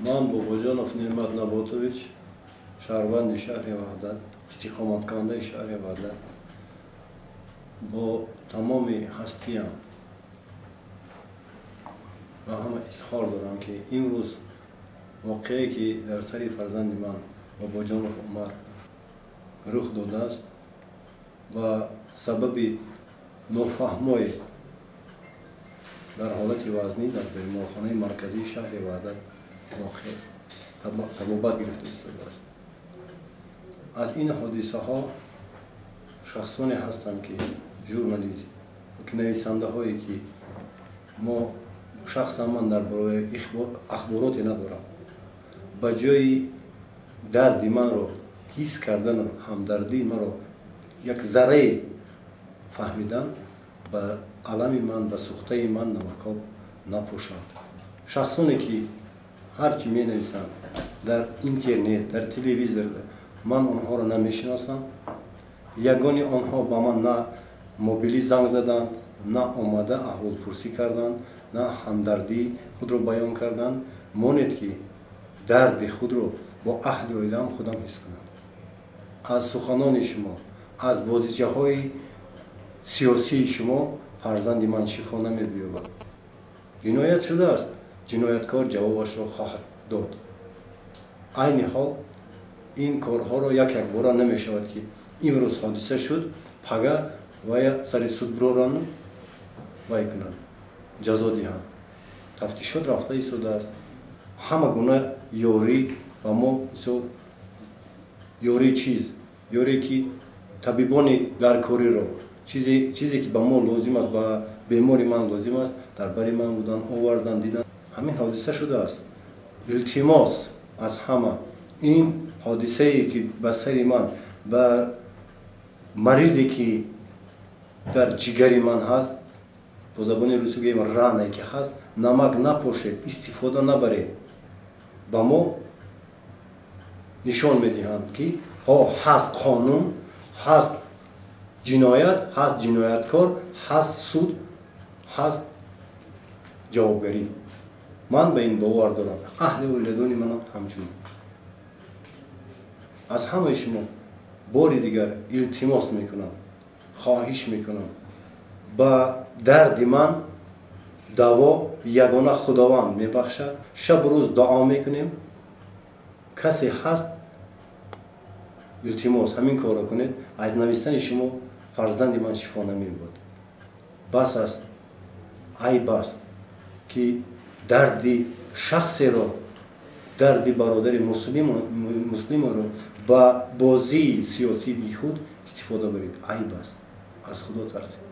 Ман Бобоҷонов Неъмат Наботович, шаҳрванди шаҳри Ваҳдат, истиқоматкунандаи шаҳри Ваҳдат, бо тамоми ҳастиям ба ҳама изҳор дорам, ки имрӯз воқеае, ки дар сари фарзанди ман Бобоҷонов Умар рух додааст, ба сабаби нофаҳмое дар ҳолати вазнӣ дар беморхонаи марказии шаҳри Ваҳдат воқеъ табобат гирифта истодааст. Аз ин ҳодисаҳо шахсоне ҳастанд, ки журналист, нависандаҳое, ки мо шахсан ман дар бораи ахбороте надорам, ба ҷои дарди манро ҳис кардану ҳамдардии маро як заррае фаҳмидан, ба алами ман, ба сӯхтаи ман намакоб напӯшанд. Шахсоне, ки ҳар чӣ менависанд дар интернет, дар телевизор, ман онҳоро намешиносам. Ягони онҳо ба ман на мобилӣ занг заданд, на омада аҳволпурсӣ карданд, на ҳамдардии худро баён карданд. Монед, ки дарди худро бо аҳли оилаам худам ҳис кунам. Аз суханони шумо, аз бозичаҳои сиёсии шумо фарзанди ман шифо намебиёбад. Ҷиноят шудааст, ҷинояткор ҷавобашро хоҳад дод. Айни ҳол ин корҳоро як якбора намешавад, ки имрӯз ҳодиса шуд, пага вая сари суд бирорану вай кунанд, ҷазо диҳанд. Тафтишот рафта истодааст. Ҳама гуна ёрӣ ба мо, мисол, ёрии чиз, ёрие, ки табибони даркориро, чизе, ки ба мо лозим аст, ба бемори ман лозим аст, дар бари ман будан, овардан, дидан. Ҳамин ҳодиса шудааст. Илтимос аз ҳама: ин ҳодисае, ки ба сари ман, ба маризе, ки дар ҷигари ман ҳаст, бо забони русӣ гӯем, рана ки ҳаст, намак напошед, истифода набаред. Ба мо нишон медиҳанд, ки ҳо, ҳаст қонун, ҳаст ҷиноят, ҳаст ҷинояткор, ҳаст суд, ҳаст ҷавобгарӣ. Ман ба ин бовар дорам, аҳли оиладони манам ҳамчунин. Аз ҳамаи шумо бори дигар илтимос мекунам, хоҳиш мекунам: ба дарди ман даво ягона Худованд мебахшад. Шабу рӯз дуо мекунем. Касе ҳаст, илтимос, ҳамин корро кунед. Аз навистани шумо фарзанди ман шифо намеёбад. Бас аст, айб аст, ки дарди шахсеро, дарди бародари муслиморо ба бозии сиёсии худ истифода баред. Айб аст, аз Худо тарсед.